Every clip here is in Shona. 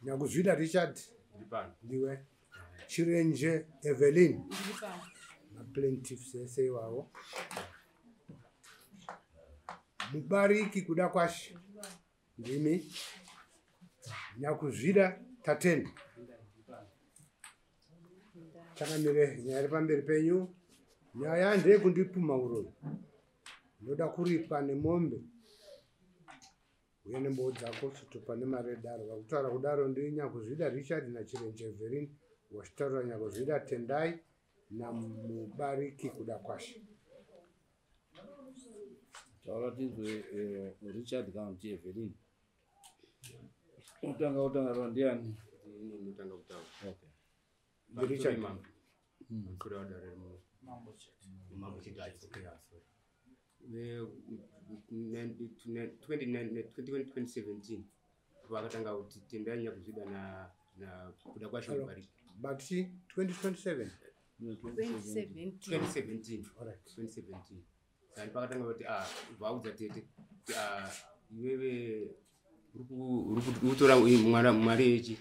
Nyakuzvida Richard, ndiwe. Chirenje Evelyn, maplaintiffs ese iwawo. Mubariki Kudakwashe, ndimi. Nyakuzvida Tatenda. Chakamire nyaya iri pamberi penyu. Nyaya ndeyekundipuma uroyi. Ndoda kuripa nemombe uye nemboo dzako chitupa nemari yedaro. Vakutaura kudaro ndi Nyakuzvida Richard naChirenje Evelyn, wachitaurira Nyakuzvida Tendai naMubariki Kudakwashe. Taura tinzwe Richard kana kuti Evelyn. Utanga kutanga ndiani? Ndinotanga kutaura. Okay. Ndi Richard. Mambo. Mukuru wadare mu. Mambo chete. Okay, sorry. 2017 vakatanga kuti Tendai Nyakuzvida na Kudakwashe Hello. Mubariki. But 2027. 2017. 2017. Alright. 2017. Saka pakatanga kuti vaudza tete kuti iwewe uri kutora mwana mari yechi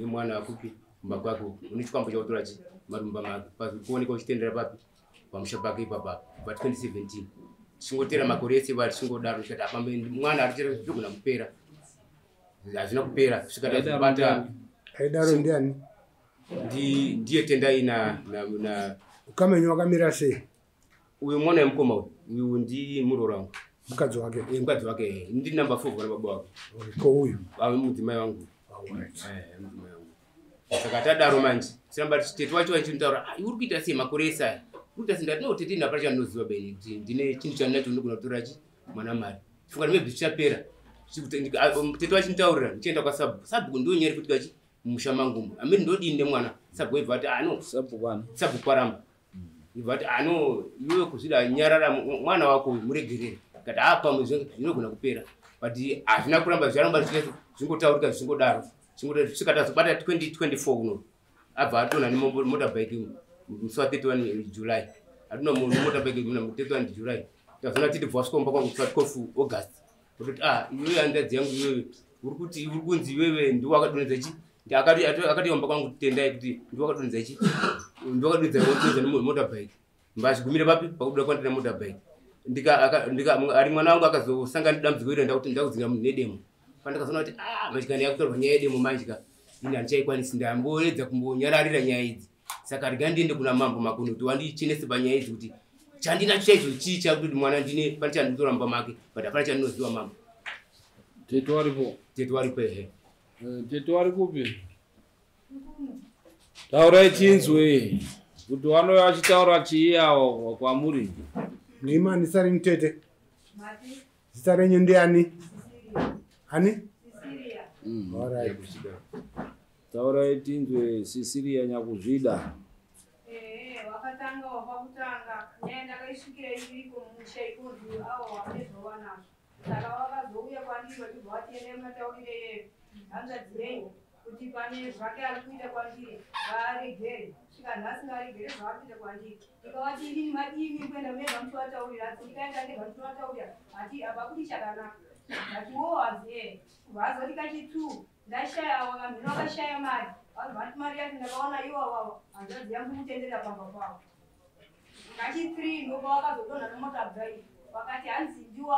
yemwana wakupi kumba kwako, une chikwambo chakutora chi mari mumba make, kuoneka uchitendera papi pamusha pake ipapa. Pa 2017 tichingotera makore ese va tichingodaro, tikati apa mwana ari zvigona kupera, hazvina kupera kusvika tazobata. Aidaro ndiani? Ndiye Tendai na Ukama wenyu wakamira sei? Uyu mwana wemukoma uyu, uyu ndi muroora wangu. Mukadzi wake? Mukadzi wake, ndi number 4 kana baba wake. Ko uyu? Ave mudzimai wangu. Alright. Mudzimai wangu. Saka tadaro manje tiramba tete wacho vachimutaura, uri kuita sei makore ese aya, uri kuita sei? Ndati no tete, ndapana chandinoziva beni kuti ndine chinhu chandinacho, ndinogona kutora chi mwana mari, funga maybe zvichapera. Tete vachimutaurira, ndichienda kwasabhuku, sabhuku ndiyo nyaya iri kuitika chi mumusha mangu, amene ndodini nemwana? Sabhuku ibva ati ano Sabhuku ani? Sabhuku kwaramba ibva ati ano, iwewe kuzvida nyarara, mwana wako uyu muregerere. Kati pamwe zvinogona kupera, but hazvina kuramba, zvaramba zvingotaurika, zvingodaro svika tazobata 2024 uno, abva atona nemotorbike musi wa 31 July, atona motorbike 31 July. Tazoona titi bva wasvika kumba kwangu musi wa 12 August, kutoti iwewe hanzvadzi yangu, iwewe uri kuti uri kunzi iwewe ndiwe wakadonhedza chi, akati kumba kwangu Tendai kuti ndiwe wakadonhedza chi, ndiwe wakadonhedza nemotorbike, mbazvigumire papi pakubuda kwandina motorbike. Ari mwana wangu akazosangana nedambudziko iro, ndakuti ndakudzinga munhu nedemo. Pandakazoona kuti manje kana yakutorwa nyaya yedemo manje ka, ini handichaikwanisi, ndamboedza kumbonyararira nyaya idzi, saka rega ndiende kuna Mambo Makuni kuti wandichenese panyaya idzi, kuti chandinacho chaicho chii chakuti mwana ndine pane chandinotora mumba make, but hapana chandinoziva, mambo. Tete waripo? Tete waripo, ehe. Tete wari kupi? Taurai tinzwe kuti vanouya vachitaura chii awa kwamuri. Ndimani zita renyu tete? Zita renyu ndiani? Ani? Alright. Taurai tinzwe, Sisiria Nyakuzvida. Wakatanga wapakutanga nyaya ndakaisvikira iriko mumusha ikonzi avo vanezvova nazvo, saka vakazouya kwandiri vachibva vatiendai mataurire hanzvadzi yenyu kuti pane zvake ari kuita kwandiri, ngaaregere, svika nhasi ngaaregere zvaari kuita kwandiri. Ndikavati inini madini kuenda mega muchivataurira, asi ndikaenda ndega muchivataurira hati hapakudi chakanaka, ndati wo hazi vazoti kachitu ndashaya wakamhino vakashaya mari, vati mari yacho ndakaona iwo avavo hanzvadzi yangu kutendera pamba pavo. Kachi3 ndopavakazodonha nemotorbike, vakati hanzi ndiwo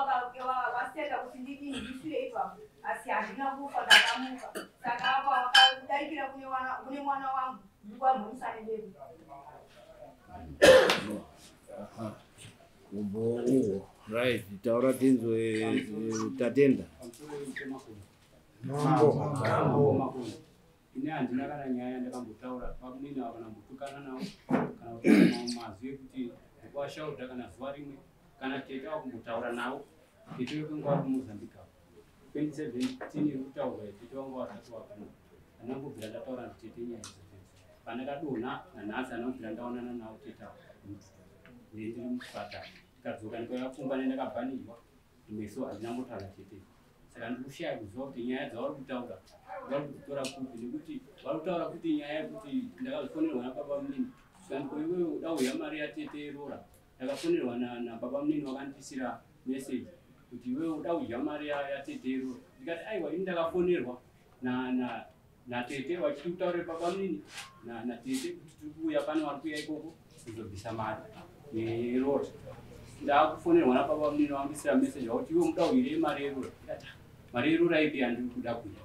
vasenda kuti ndidini ndifire ipapo, asi handina kufa, ndakamuka. Saka apa vakadarikira kune mwana wangu, ndikwamhanyisa nedemo. Kumbo uho. Right, taura tinzwe, Tatenda. Mambo. Ini handina kana nyaya ndakambotaura pamunini ava, kana mbotukana navo, kana kutaura navo mazwi ekuti kuashaudha kana zuva rimwe, kana tete wakumbotaura navo. Tete wekunge vari kuMozambique avo 2017 iri kutaurwa, tete wangu vasati vakuno, handina ndataura natete nyaya idzodzo. Pandakadonha nanhasi handina kubvira ndaonana navo tete avo. Ndiri muchipatara, ndikadzoka ndikauya kumba nendakabhanirwa meso, handina mbotaura tete. Saka ndiri kushaya kuziva kuti nyaya dzavari kutaura vari kudzitora kupi, nekuti vari kutaura kuti nyaya yekuti ndakazofonerwa nababa munini, saka iwewe uda kuuya mari yatete yerora. Ndakafonerwa nababa munini, vakandisira meseji kuti iwewe uda kudya mari yatete yerora. Ndikati aiwa, ini ndakafonerwa. Natete vachiti kutaurire baba munini natete kuti tiri kuuya pano vari kuuya ikoko kuzobvisa mari yerora. Ndakufonerwa nababa munini vangisira meseji vakuti iwe muda kuirei mari yerora. Ndikati mari yerora ipi yandiri kuda kuita.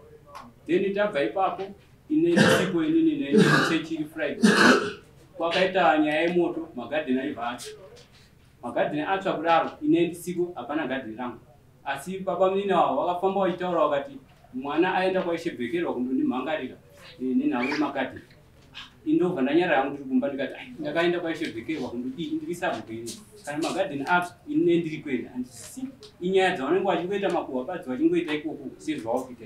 Then tabva ipapo ine sipo inini nechechiri Friday. Kwakaita nyaya yemoto magadheni aibva atsva. Magadheni atsva kudaro ine ndisiko hapana gadheni rangu. Asi baba munini avo vakafamba vachitaura vakati mwana aenda kwaishebhekerwa kundondimhangarira nenhau yemagadheni. Indobva ndanyarara hangu ndiri kumba ndikati ndakaenda kwaishebhekerwa kundodii ndiri sabhuku ini. Kana magadheni atsva ini ndiri kuenda. Handisi inyaya dzavanenge vachingoita makuhwa badzi vachingoita ikoko sezvavari kuita.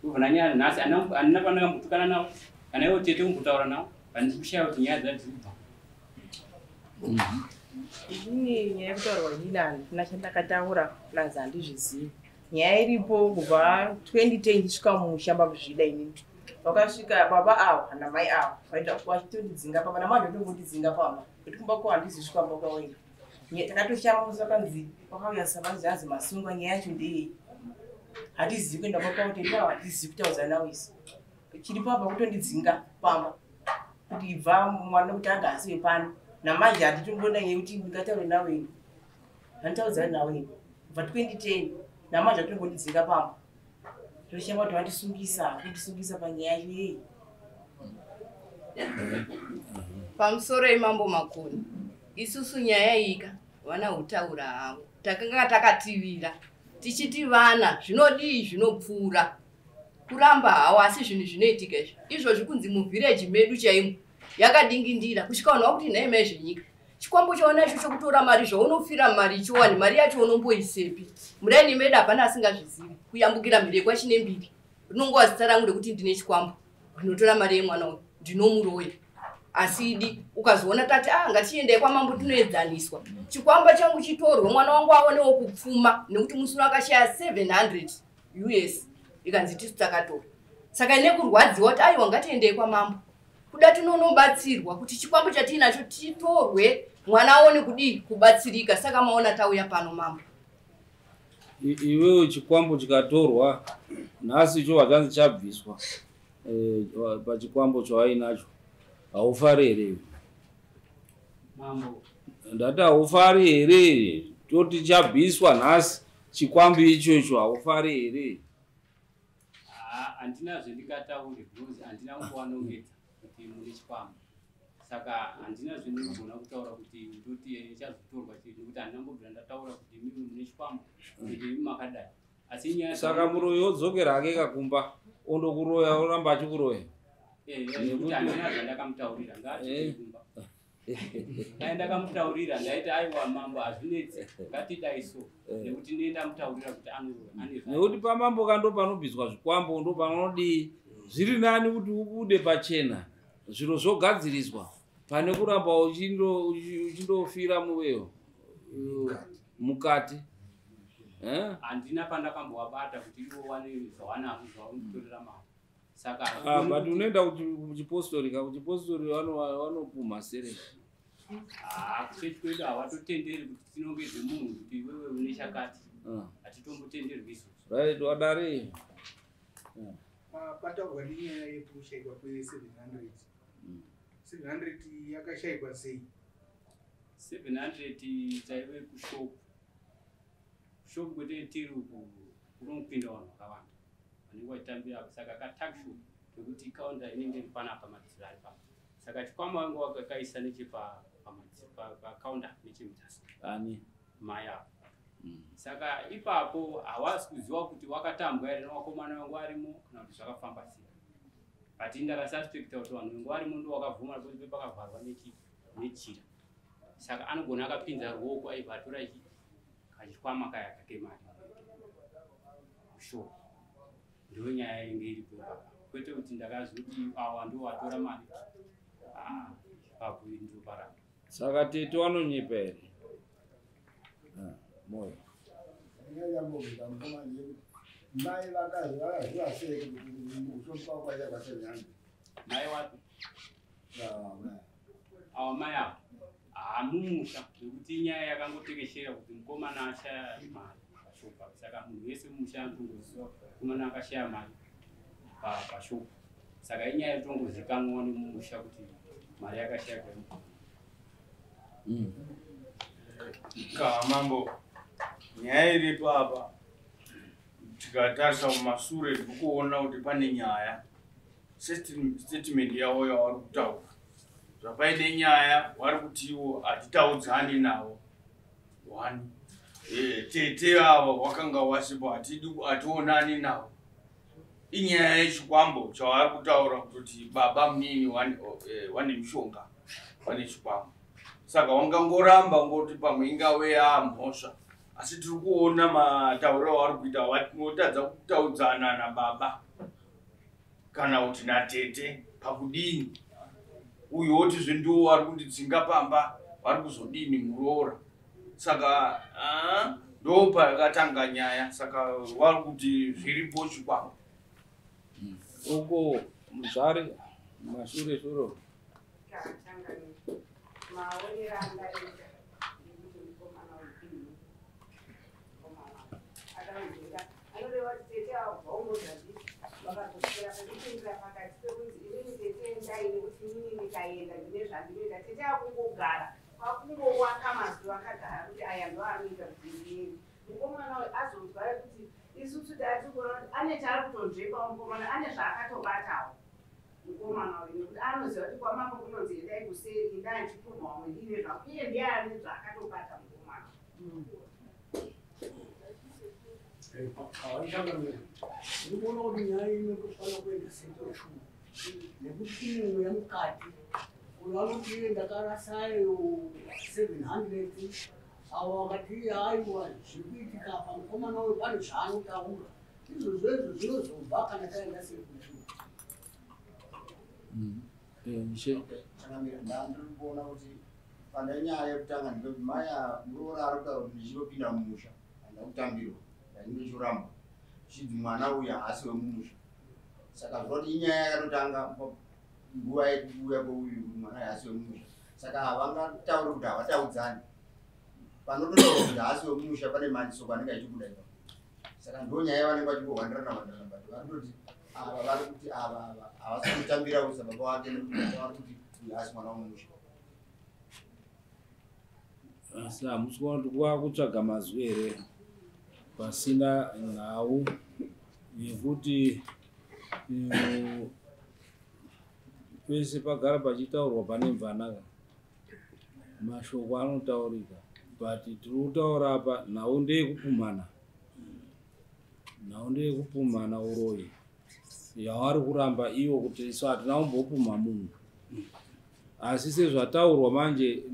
Ndobva ndanyarara nhasi handina pandakambotukana navo kana ivo tete kumbotaura navo handisi kushaya kuti nyaya dzacho dziri kubva. Inini nyaya yekutaurwa inini handina chandakataura plus handizvizivi. Nyaya iripo kubva 2010 ndisvika mumusha pakuzvida inini. Vakasvika baba ava namai ava vaida vachitondidzinga pamba namanje vatongondidzinga pamba kuti kumba kwavo handizisvika kumba kwavo ini. Takatoshama musi vakanzi vakauya savanzi hanzi masungwa nyaya yacho ndeyei. Hatizivi kuenda kumba kwavo tete ava hatizivi kutaudzana navo isu. Chiripo apa kutondidzinga pamba kuti ibva mwana kuti anga asiwe pano. Namanje handitombona yekuti ndingataure navo ini. Handitaudzani navo ini. Kubva 2010 namanje vatongondidzinga pamba. Toshama kuti vandisungisa, kundisungisa panyaya yacho yei. Pamusoro yemambo Makoni, isusu nyaya iyika vana hutaura havo. Takanga takativira tichiti vana zvinodii zvinopfuura kuramba hawo asi zvinhu zvinoitika izvi. Izvozvi kunzi muvhireji medu chaimo yakadingindira kusvika vanhu vakuti nhai mai zvenyika. Chikwambo chaona icho chokutora mari zvaunofira mari ichiwani mari yacho unomboisepi. Muraini medu hapana asingazvizivi kuyambukira mhiri kwachine mbiri. Rinongova zita rangu rekuti ndine chikwambo. Ndinotora mari yemwana uyu ndinomuroya. Asi idi ukazoona tati ngatiendei kwamambo tinoedzaniswa. Chikwambo changu chitorwe mwana wangu aonewo kupfuma nekuti musi uno akashaya 700 US ikanzi tisu takatora. Saka nekurwadziwa kuti aiwa ngatiendei kwamambo. Kuda tinonobatsirwa kuti chikwambo chatiinacho titorwe mwana aone kudii kubatsirika. Saka maona tauya pano mambo. Iwewe chikwambo chikatorwa nhasi icho wachanzi chabviswa pachikwambo chawainacho haufari here? Mambo. Ndati haufari here? Toti chabviswa nhasi chikwambo ichocho haufari here? Handina zvendingataure because handina kumbowanongedza kuti mune chikwambo. Saka handina zvendinogona kutaura kuti ndoti chazotorwa chii nekuti handina kumbobvira ndataura kuti imimi mune chikwambo kuti imi makadai. Asi nyaya saka muroyi wodzokera hake kakumba ondokuroya oramba achikuroya. Nekuti handina zvandakamutaurira ngaachike kumba. Dai ndakamutaurira ndaiti aiwa mambo hazvinetsi ngatidai so nekuti ndiye ndamutaurira kuti anoroya ane nekuti pamambo ka ndo panobviswa zvikwambo ndo panodii. Zviri nani kuti ubude pachena zviro zvogadziriswa pane kuramba uchindofira muweyo mukati. Handina pandakambovabata kuti ivo wane zvawanazvo zvavanditorera mari. Saka but unoenda kuchipostori ka kuchipostori vanopumha sereki. Kuchechi kwedu havatotenderi kuti tinongedze munhu kuti iwewe une chakati. Hatitombotenderwi izvozvo. Right, wadare. Pataurwa nenyaya yekushaikwa kwe700. 700 yakashaikwa sei? 700 taive kushop. Kushop kwete tiri uku kunopinda vanhu vakawanda vanenge vachitambira apa. Saka katakshop kekuti kaunda inenge iri panapa madziro ari papa. Saka chikwama vange vakakaisa nechepakaunda nechemutasa. Ani? Mai ava. Saka ipapo hawasi kuziva kuti wakatambwa here nevakomana vangu varimo kana kuti zvakafamba sei. But ndakasuspecta kuti vanhu vangu varimo ndo vakabvuma kuti pakavharwa nechira. Saka anogona akapinza ruoko aibva atora kachikwama kaya kake mari. Sure. Ndiyo nyaya inge iripo ipapa. Kwete kuti ndakazoti awa ndo watora mari. Ipapo ndo paramba. Saka tete wanonyepa here? Moyo. Mai vakaziva sei kuti kwaita kwa 700? Mai wapi? Awa mai ava hamumusha nekuti inyaya yakangotekeshera kuti mukomana ashaya mari pashopa. Saka munhu wese mumusha anotongoziva mukomana akashaya mari pashopu. Saka inyaya yetongozikanwa nemumusha kuti mari yakashayikwa. Ka mambo, nyaya iripo apa tikatarisa mumasure tiri kuona kuti pane nyaya. Statement yavo yavari kutaura zvapaine nyaya, vari kutiwo hatitaudzani navo. One, tete ava wakanga wasipo, hationani navo. Inyaya yechikwambo chavari kutaura kutoti baba munini wane mushonga, wane chikwambo. Saka wangangoramba ngoti pamwe ingave yamhosva, asi tiri kuona matauriro avari kuita, vanotadza kutaudzana nababa kana kuti natete pakudini. Uyu wotizve ndiwo vari kundidzinga pamba, vari kuzodini muroora. Saka ndo pakatanga nyaya. Saka vari kuti zviripo chikwambo. Uko muzvari mashure shure maonero andaita ndekuti mukomana wepinyu mukomana akanzvera anoreva kuti tete vaungozati vakazoswera pandipindira pakati pekunzi inini tete endai, nekuti inini ndikaenda ndine zvandinoita. Tete akungogara kwakungowaka mazuva akagara kuti aya ndo anoita kuti ndiende. Mukomana uyu azonzwa kuti isusu tati kuona kuti ane chaari kutonzvepawo, mukomana ane zvaakatobatawo mukomana uyu, nekuti anoziva kuti kwamambo kunonzi endai kuseri, ndaa ndichipumha vamwe ndine zvangu, iye ndiye ane zvaakatobata mukomana. Ndikuona kuti nyaya inotofanira kuenda setoshuu, nekuti ine mweya mukati. Uyo anoti iye ndakarasayo 700, avo vakati iye aiwa, zviri kuitika apa mukomana uyu pane zvaanotaura. Izvozvo izvo zvinozobva kana taenda setoshuu. Ishe. Chakamira, ndandiri kuona kuti pane nyaya yekutanga ndekuti mai muroora ari kutaura kuti ndichitopinda mumusha handina kutambirwa, ndaindochoramba chinzi mwana uyu haasi wemumusha. Saka zvinoti inyaya yakatotanga nguva yekuuya kweuyu kuti mwana haasi wemumusha. Saka havangatauri kuti havataudzani. Panototaurwa kuti haasi wemumusha pane mashoko anenge achibuda ipapo. Saka ndo nyaya yavanenge vachingohwandirana hwandirana, but vari kutoti ava vari kuti ava ava havasi kutambira kuisa baba wake, nekuti baba vari kuti uyu haasi mwana wemumusha. Asi hamusi kuona kuti kwakutsvaga mazwi here pasina nhau yekuti pese pagara pachitaurwa pane mvanaka, mashoko anotaurika, but tiri kutaura apa nhau ndeyekupumhana, nhau ndeyekupumhana uroyi yavari kuramba ivo kuti isu hatina kumbopumha munhu. Asi sezvataurwa manje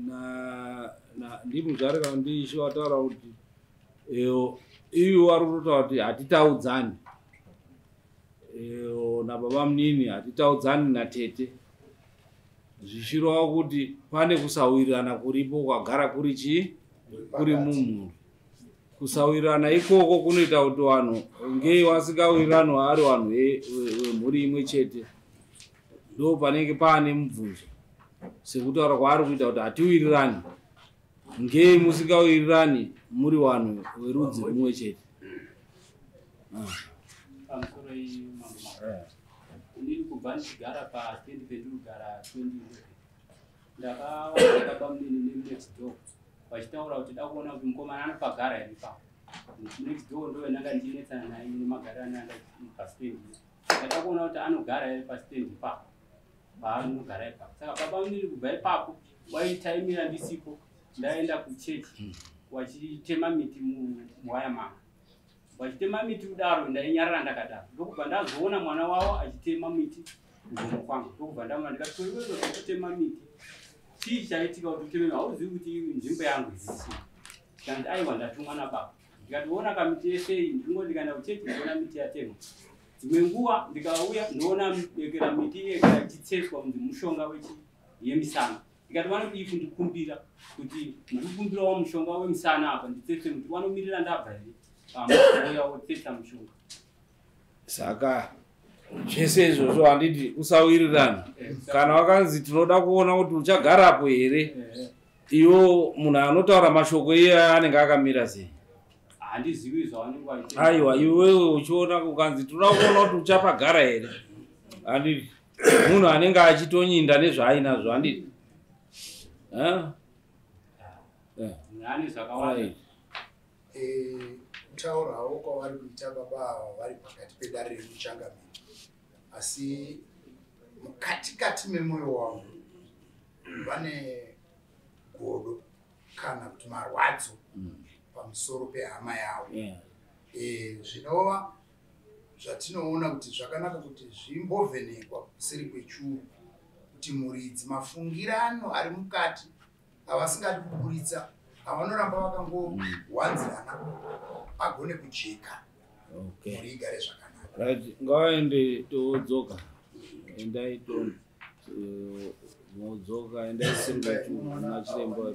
ndimuzvari kana ndiishe wataura kuti ivo vari kutotaura kuti hatitaudzani nababa munini, hatitaudzani natete, zvichireva kuti pane kusawirirana kuripo kwagara kuri chii kuri mumhuri. Kusawirirana ikoko kunoita kuti vanhu ngei vasingawirirani vari vanhu vemhuri imwe chete, ndo panenge paane mubvunzo sekutaura kwaari kuita kuti hatiwirirani, ngei musingawirirani muri vanhu verudzi rumwe chete. Pamusoro mambo Makoni, inini kubva ndichigara pastendi pendinogara 2011, ndakaona baba munini nenext door vachitaura kuti da kuona kuti mukomana anopagara here ipapo. Next door ndo ndanga ndichinetsana naye nemagariro ananga pastendi. Ndada kuona kuti anogara here pastendi ipapo, paanogara ipapo. Saka baba munini kubva ipapo waitaimira ndisipo, ndaenda kuchechi, wachitema miti muwaya mangu. Vachitema miti kudaro, ndainyarara ndakadaro, ndokubva ndazoona mwana wavo achitema miti kugomo kwangu. Ndokubva ndamuona ndikati, "Ko iwewe kutema miti, chii chaitika kuti uteme? Hauzivi kuti nzvimbo yangu isisi?" Ndikanzi, "Aiwa, ndatumwa nababa." Ndikati, "Ona kamiti yese iyi, ndingo ndikaenda kuchechi ndinoona miti yatemwa. Dzimwe nguva ndikauya ndinoona bekera miti yega ichitsetswa kunzi mushonga wechi yemisana." Ndikati, "Vanodii kundikumbira kuti ndikukumbirawo mushonga wemusana apa nditsetse muti? Vanomirira ndabva here pamauya wotsetsa mushonga?" Saka zvese izvozvo handiti usawirirana? Kana wakanzi tinoda kuona kuti uchagarapo here, iwo munhu anotaura mashoko iye anenge akamira sei? Handizivi zvavanenge vachiita. Aiwa, iwewe uchiona ukanzi tinoda kuona kuti uchapagara here. Handiti munhu anenge achitonyinda nezvaainazvo, handiti? Ane zvakawanda. Kutaurawo kwavari kuita baba ava vari pakati pedare remuchangamire, asi mukatikati memwoyo wangu vane godo kana kuti marwadzo pamusoro pehama yavo. Zvinova zvatinoona kuti zvakanaka kuti zvimbovhenekwa kuseri kwechuru, kuti muridzi mafungirano ari mukati avasingadi kuburitsa, avanoramba vakangowanzirana, agone kujeka, mhuri igare zvakanaka. Right, ngavaende, todzoka. Endai to modzoka, endai seri kwechuru, nachiremba.